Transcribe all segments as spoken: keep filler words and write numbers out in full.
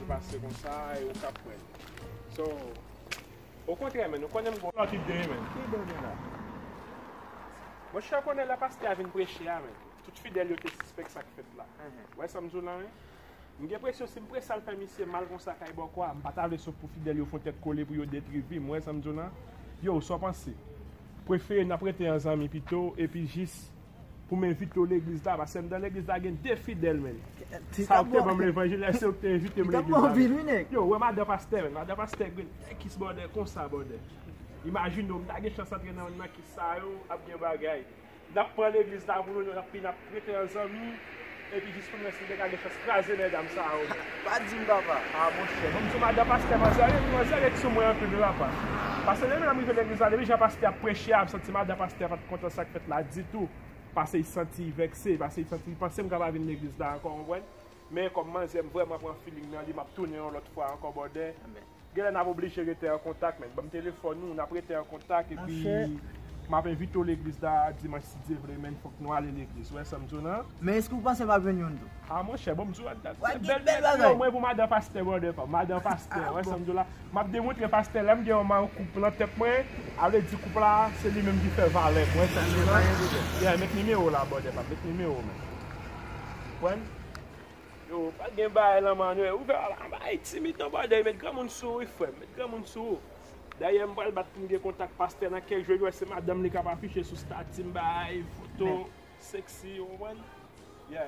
l pase konsa, e ou k ap pran l. So, okontrè, men, ou konnen m gen yon lòt ide, men. Ki ide w gen la? Monchè, ou konnen lè pastè a vin preche a, men, tout fidèl yo te sispèk sa k fèt la. Ou wè sa m di w la, men? M gen enpresyon si m prese al fè misye mal konsa kay bòkò a, m pa ta vle se pou fidèl yo fè yon tèt kole pou yo detwi vi m, ou wè sa m di w la? Yo, sa w panse? Prefere n ap rete an zanmi pito, epi jis pou m envite w legliz la, paske m nan legliz la gen de fidèl, men. Sa ou te ban m levanjil, èske ou te envite m legliz la, men? Yo, wè madan pastè, men. Madan pastè gen nèg kis bòdè konsa, bòdè. Imajine w, m ta gen chans antre nan, nan kis sa yo, ap gen bagay. N ap pran legliz la pou nou, n ap, n ap rete an zanmi, epi jis pou nou wè si m te ka gen chans kraze medam sa yo, men. Pa di m, papa. A, monchè, ban m di w, madan pastè, manzè, manzè ret sou mwen anpil, wi, papa. Paske depi lè m rive legliz la, depi jan pastè ap preche a, m santi madan pastè pa t kontan sa k fèt la ditou. Paske li santi li vèkse, paske li santi, li panse m ka pa vin legliz la ankò, w konprann? Men kòm manzè, m vrèman pran feeling nan li, m ap tounen yon lòt fwa ankò, bòdè. Genlè n ap oblije rete an kontak, men. Ban m telefòn ou, n ap rete an kontak, epi m ap envite w legliz la dimanch, si Dye vle, men, fòk nou ale legliz, w wè sa m di w la? Men èske w panse m ap jwenn youn tou? A, monchè, ban m di w, se bèl nèg yo, mwen, pou madan pastè, bòdè, pa madan pastè, w wè sa m di w la? M ap demontre pastè, lè m gen yon mari koup nan tèt mwen, a vle di koup la, se li menm ki fè valè m, w wè sa m di w la? Yeah, met nimewo w la, bòdè, pa, met nimewo w, men. Konprann? Yo, pa gen bagay lan, man, yo, ouvè la, bay timid non, bòdè, met granmoun sou ou, wi, frè m, met granmoun sou ou. Dayè, m pral bat pou m gen kontak pastè nan kèk jou, epi wè se madanm li k ap afiche sou stati m, bay foto sexy, ou konprann? Yeah.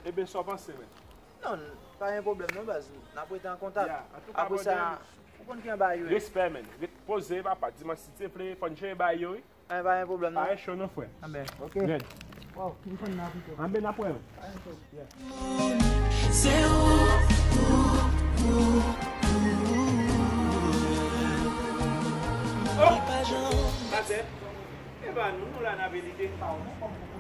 Ebyen, sa w panse, men? Non, pa gen pwoblèm non, baz. N ap rete an kontak. Yeah, antouka, bòdè. Apre sa, ou konn kijan bagay yo ye. Respè, men. Ret poze, papa. Dimanch, si Dye vle, fò n jere bagay yo, wi. Anben, pa gen pwoblèm non. Pa gen cho non, frè. Anben, ok. Red. Waw, ki konn nan pito. Anben, n ap wè, men. Pa gen cho. Yeah. Se ou, ou, ou, ou. Oh! Pastè, e pa nou, nou la n ap edite.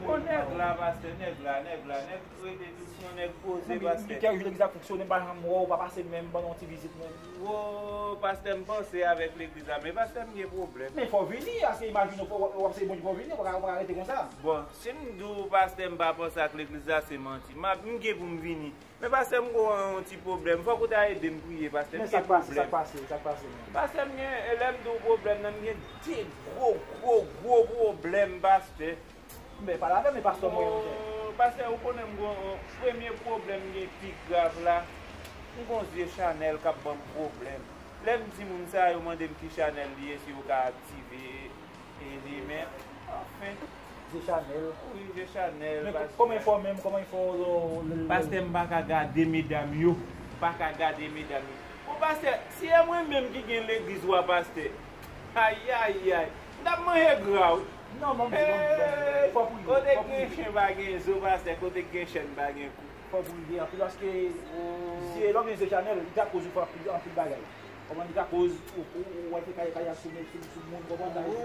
O, nèg la, pastè, nèg la, nèg la, nèg rete doucement, nèg poze, pastè. Kèk jou legliz la fonksyone, m pa janm wè w, pa pase menm ban nou yon ti vizit, non. Wo, pastè, m panse avèk legliz la, men pastè, m gen pwoblèm. Men fò w vini, paske imajine w, w ap sèvi Bondye, fò w vini, ou pa ka, ou pa ka rete konsa. Bon, si m di w, pastè, m pa panse ak legliz la, se manti. M ap, m gen pou m vini. Men pastè, m gen yon ti pwoblèm. Fòk ou ta ede m priye, pastè. M gen pwoblèm. Men sa k pase, sa k pase, sa k pase, men? Pastè, m gen, lè m di w pwoblèm nan, m gen de gwo, gwo, gwo pwoblèm, pastè. Men pale avè m, men pastè mwen, monchè. Bon, pastè, ou konnen m gon, premye pwoblèm m gen pi grav la, m gon zye chanèl k ap ban m pwoblèm. Lè m di moun sa, yo mande m ki chanèl li ye, si yo ka aktive e li, men, anfen. Zye chanèl. Wi, zye chanèl, pastè. Men kòman fè w menm, kòman fè w, pastè, m pa ka gade medam yo, m pa ka gade medam yo. Bon, pastè, si e mwen menm ki gen legliz ou a, pastè, ayayay, m t ap manje gra, wi. Non, non, non, non, non, fò w priye, kote k gen chen pa gen zo, pastè, kote k gen chèn pa gen kou. Fò w priye anpil, paske zye, lè w gen zye chanèl, li ka koz ou fè anpil, anpil bagay. Kòman li ka koz ou, ou, ou wè te kay, kay ap sou, sou, sou moun, kòman sa, fò w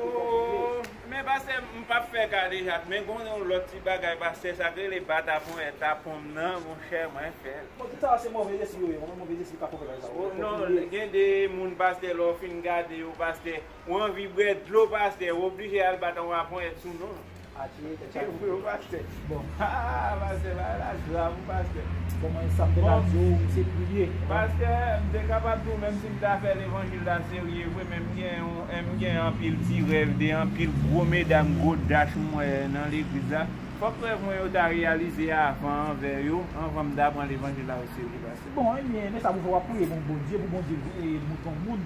priye. Men pastè, m p ap fè kadejak, men gon yon lòt ti bagay, pastè, sa k rele bat a ponyèt a pon m nan, monchè, mwen fè l. Bon, tout sa se move zespri yo ye, move zespri k ap fè bagay sa yo. Oh, non, gen de moun, pastè, lè w fin gade yo, pastè, ou anvi bwè dlo, pastè, ou oblije al bat yon aponyèt sou non l. Atire tèt chaje. Wi, pastè. Bon. Ah, pastè, bagay la grav, wi, pastè. Kòman sa m te ka di w, se priye. Pastè, m te kapab di w, menm si m ta fè levanjil la serye vre, men m gen yon, m gen anpil ti rèv de anpil gwo medam, gwo dach m wè nan legliz la. Fòk rèv mwen yo ta reyalize avan anvè yo, anvan m ta pran levanjil la oserye, pastè. Bon, ebyen, men sa pou fè w ap priye, bon, Bondye, pou Bondye, e, mouton moun,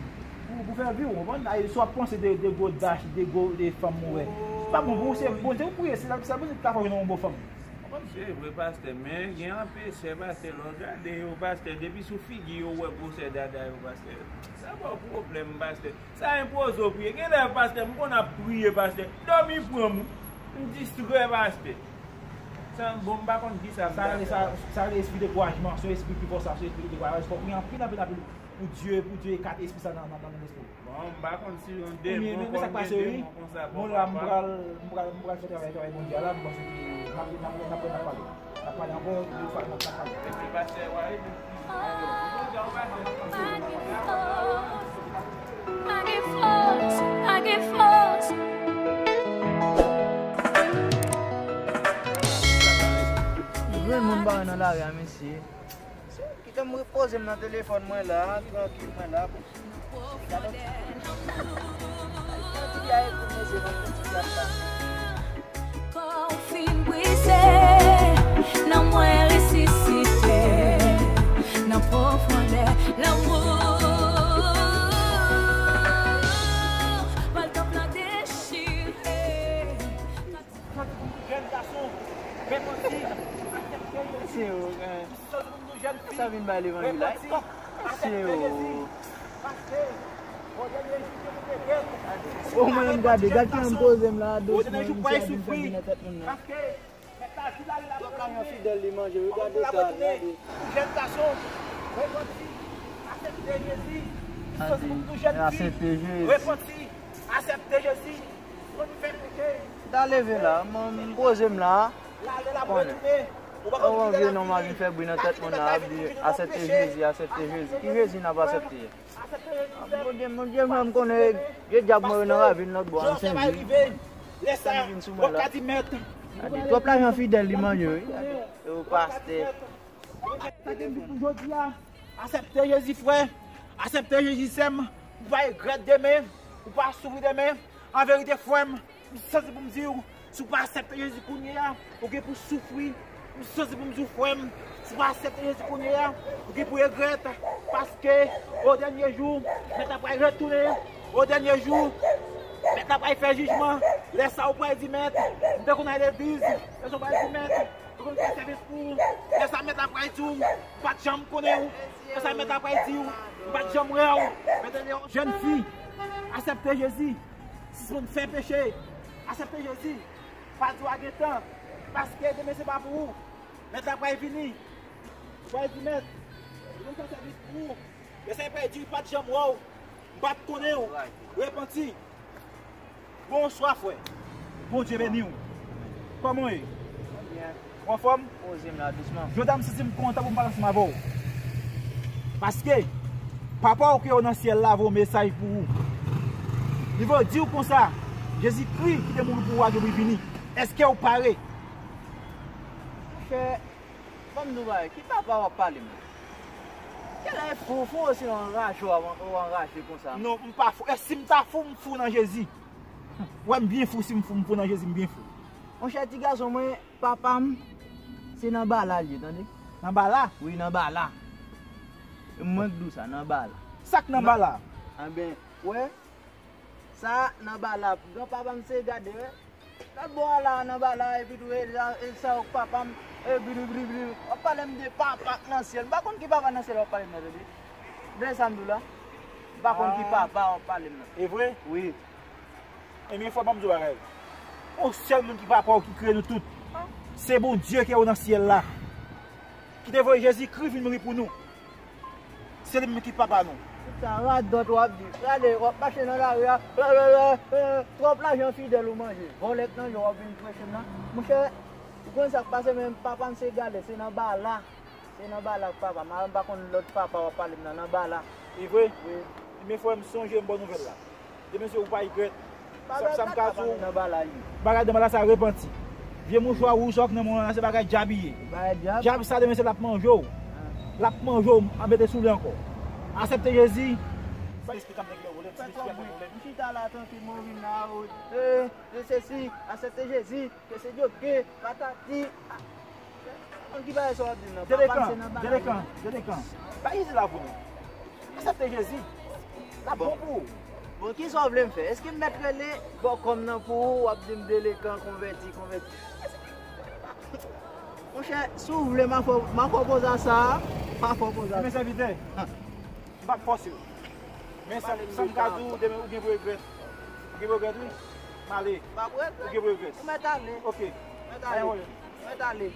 pou, pou fè vi w, konprann? Ay, si w ap panse de, de gwo dach, de gwo, de fanm ou wè. Se pa bon pou ou, se Bondye ou priye, se la, se la Bondye ki ka fè w jwenn yon bon fanm. Konprann? Se vre, pastè, men gen anpechè, pastè, lè w gade yo, pastè, depi sou figi yo, ou wè gwosè dada yo, pastè. Sa ba w pwoblèm, pastè. Sa enpoze w priye. Gen lè, pastè, m konn ap priye, pastè. Dòmi pran m. M distrè, pastè. Sa, bon, m pa konn kisa m ta fè. Sa rele, sa, sa rele espri dekourajman. Se yon espri ki fò sa, se yon espri dekourajman. Fò w priye anpil, anpil, anpil pou Dye, pou Dye ekate espri sa nan, nan, nan lespri w. Bon, m pa konn si yon demon, men, men sa k pase, wi. Bon, la, m pral, m pral, m pral fè travay, travay Bondye a la, m panse ke n ap, n ap, n ap, n ap pale. N ap pale ankò, yon fwa n ap pale. Epi pastè, w a ede. Pa gen fòs, pa gen fòs. Grenn moun bare nan lari a, mesye. Kite m repoze m nan telefòn mwen la, trankil mwen la. Gade ti, gade ti a epi mesye nan ti gad la. Kò w fin brize, nanm mwen resisite nan pwofondè lanmou. Pral tanp nan dechire. Jèn gason, repanti, aksepte Jezi. Se ou, eh. Sòti pou m di w jèn fi. Sa vin bay levanjil la. Repanti, aksepte Jezi. Paske, o dènye jou, ke nou te gen. O mwen menm gade, gad ki jan m poze m la, dousman, misye ap vin fè bri nan tèt moun nan. Paske, mèt la di la, li la. Tout la yon fidèl li manje, wi, gade sa, gade. Jèn gason, repanti, aksepte Jezi. Sòti pou m di w jèn fi. Aksepte Jezi. Repanti, aksepte Jezi. Konn fè peche. M ta leve la, m, m poze m la. Konnen. Ou wè yon vye nonm ap vin fè bri nan tèt moun la, ap di, aksepte Jezi, aksepte Jezi. Ki Jezi n ap aksepte? Bondye, Bondye, mwen, m konnen gen dyab mwen yo nan ravin lòt bò a, m sezi. Sa ki vin sou mwen la. Gade, twòp lajan fidèl li manje, wi. Gade, yo pastè. Sa ke m di pou jodi a, aksepte Jezi, frè. Aksepte Jezi, sè m. Ou pa regrèt demen. Ou pa soufri demen. An verite, frè m, m santi pou m di w, si w pa aksepte Jezi kounye a, ou gen pou soufri. M santi pou m di w, frè m, si w pa aksepte Jezi kounye a, ou gen pou regrèt. Paske, o dènye jou, Mèt la pral retounen. O dènye jou, Mèt la pral fè jijman. Lè sa a, ou pral di, Mèt, m te konn al legliz. Lè sa a, ou pral di, Mèt, ou konn fè sèvis pou ou. Lè sa a, Mèt la pral di w, m pa t janm konnen w. Lè sa a, Mèt la pral di w, m pa t janm wè w. Mèt la di w, jèn fi, aksepte Jezi. Sispann fè peche. Aksepte Jezi. Pa di w a gen tan. Paske demen se pa pou ou. Mèt la pral vini. Ou pral di, Mèt, ou konn fè sèvis pou ou. Lè sa a, li pral di w, m pa t janm wè w. M pa t konnen w. Repanti. Bonswa, frè. Bondye beni w. Kòman w ye? Byen. Ou anfòm? Poze m la dousman. Jodi a, m santi m kontan pou m pale ansanm avè w. Paske, Papa w ki nan syèl la voye yon mesaj pou ou. Li voye di w konsa, Jezikri ki te mouri pou ou a gen pou l vini. Èske w pare? Monchè, ban m di w bagay, ki papa w ap pale m la? Kèlè fou, fou osi anraje w ap, w anraje konsa? Non, m pa fou. E si m ta fou, m fou nan Jezi. Wè, m byen fou, si m fou, m fou nan Jezi, m byen fou. Monchè, ti gason mwen, papa m, se nan bala l ye, tande? Nan bala? Wi, nan bala. E mwen k di w sa, nan bala. Sa k nan bala? Anben, wè, sa nan bala, granpapa m se gade, wè. Lòt bò a la, nan bala, epi tou, e sa, e sa, papa m, e bri, bri, bri. W ap pale m de papa k nan syèl. M pa konn ki papa nan syèl w ap pale m nan, tande. Tande sa m di w la? M pa konn ki papa w ap pale m nan. E vre? Wi. Ebyen, frè, ban m di w bagay. Yon sèl moun ki papa w ki kreye nou tout, se Bondye ki nan syèl la. Ki te voye Jezikri vin mouri pou nou. Se li menm ki papa nou. Tout sa radòt w ap di. Gade, w ap mache nan lari a, twòp lajan fidèl ou manje. Vòlè k nan je w ap vin preche m nan. Monchè, ou konn sa k pase menm, papa m se gade, se nan bala. Se nan bala k papa m. Alò m pa konn lòt papa w ap pale m nan, nan bala. Li vre? Wi. Ebyen, frè m, sonje m bon nouvèl la. Demen se ou pa regrèt. Sa, sa m ka di w, bagay nan bala, wi. Bagay nan bala sa repanti. Vye mouchwa wouj sa w nan men w la, se bagay dyab li ye. Bagay dyab? Dyab sa demen se l ap manje w. Ah. L ap manje w, ap mete sou li ankò. Aksepte Jezi. Sa esplik ap nèg yo, ti esplik ap nèg yo. M chita la trankil, mwen vin la, e, e sesi, aksepte Jezi, ke se Dye ke, patati. Konn ki bagay sa w ap di m nan? Papa m se nan bagay. Delekan, delekan, delekan. Pa Jezi la pou nou. Aksepte Jezi. L ap bon pou ou. Bon, kisa w vle m fè? Èske m mèt rele bòkò m nan pou ou, w ap di m delekan, konvèti, konvèti? Monchè, si w vle, m a fè w, m a fè w poze sa, m a fè w poze sa. Men sèvitè, m p ap fòse w. Men sa, sa m ka di w, demen ou gen pou regrèt. Ou gen pou regrèt, wi. M ale. M ap regrèt. Ou gen pou regrèt. Ou mèt ale. Ok. Ou mèt ale. Ou mèt ale.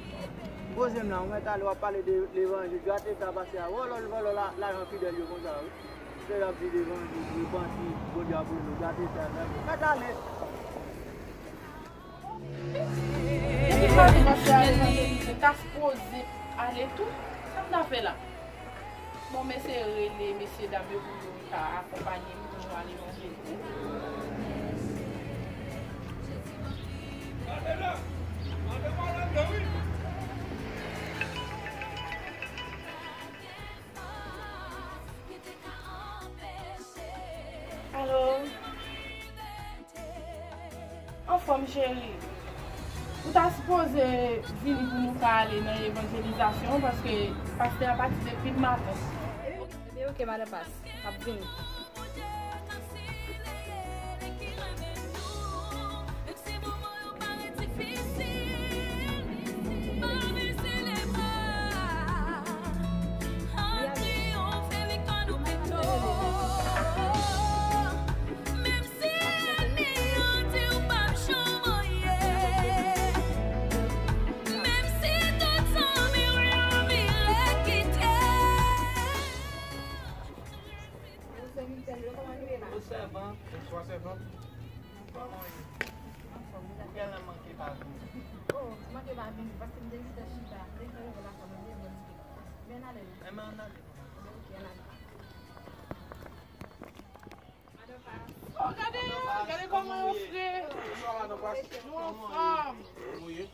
Poze m la, ou mèt ale, w ap pale de levanjil. Gate sa pase a. Vòlò, vòlò la, lajan fidèl yo konsa, wi. Se y ap di levanjil, repanti, Bondye ap rele w. Gate sa, gade. Ou mèt ale. Depi maten m ap fè ale nan legliz, m ta sipoze ale tou. Sa m ta fè la? Bon, m eseye rele mesye dam yo pou yo ta akonpanye m pou nou al evanjelize. Gade la! Gade madanm yo, wi! Cheri, ou ta sipoze vini pou nou ka ale nan evanjelizasyon, paske pastè a pati depi maten. Ebyen, ok, madan pas, m ap vini. Bonswa, sèvant. Kòman w ye? Anfòm, wi. Poukisa w manke pa vini? Oh, manke pa vini, paske m te gentan chita. Lè m te rive lakay mwen, m te pran ti kèk. Men n ale non. Enben, ann ale. Enben, ok, ann ale. Oh, gade yo, gade kòman yo fre. Bonswa, madan pas. Nou anfòm. Kòman w ye?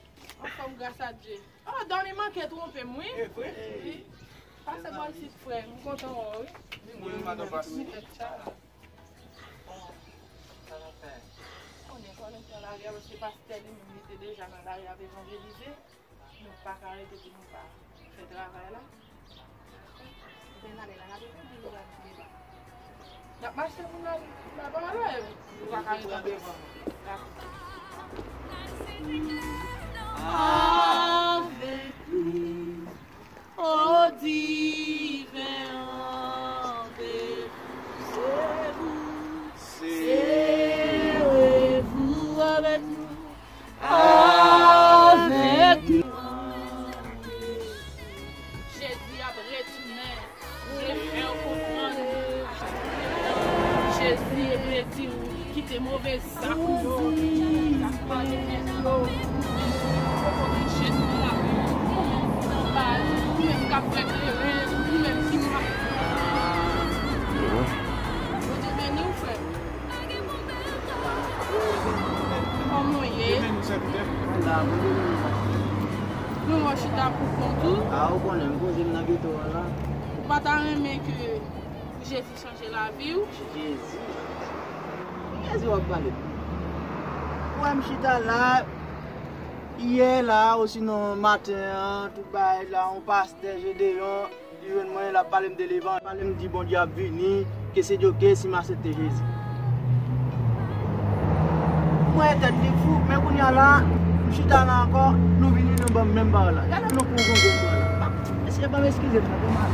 Anfòm, gras a Dye. Oh, Dani manke twonpe m, wi. E vre? Wi. Pase bò isit, frè. M kontan wè w, wi. Ni mwen, madan pas. Ni tèt chala. Konnen kòlèktè lari a, paske pastè li menm, li te deja nan lari ap evanjelize. Nou pa ka rete pou nou pa fè travay la. N ap mache pou n al ba pawòl la, nou pa ka rete anplis. Avèk nou, o diven, avèk nou, se vou, se vou avèk nou. Avèk nou. Jezi ap retounen. Vle fè w konprann. Jezi vle di w kite move zak ou yo. Zak pa gen pèsonn. Jezi la. Ou menm k ap fè kleren, ou menm ki pa. Bondye beni w, frè m. Kòman w ye? Nou wè w chita pou kont ou. A, ou konnen, m poze m nan geto a la. Ou pa ta renmen ke Jezi chanje lavi w? Jezi? Ki Jezi w ap pale? Ou wè m chita la, yè la, osinon maten an, tout bagay la, yon pastè Jedeyon, li jwenn mwen, l ap pale m de levanjil, pale m di Bondye ap vini, ke se Dye ke si m aksepte Jezi. Mwen tèt li fou, men kounye a la, m chita la ankò, nou vini, nou ban m menm pawòl la. Gade nou pou yon gwo pawòl la. Mesye, ban m eskize m, nan pou mal.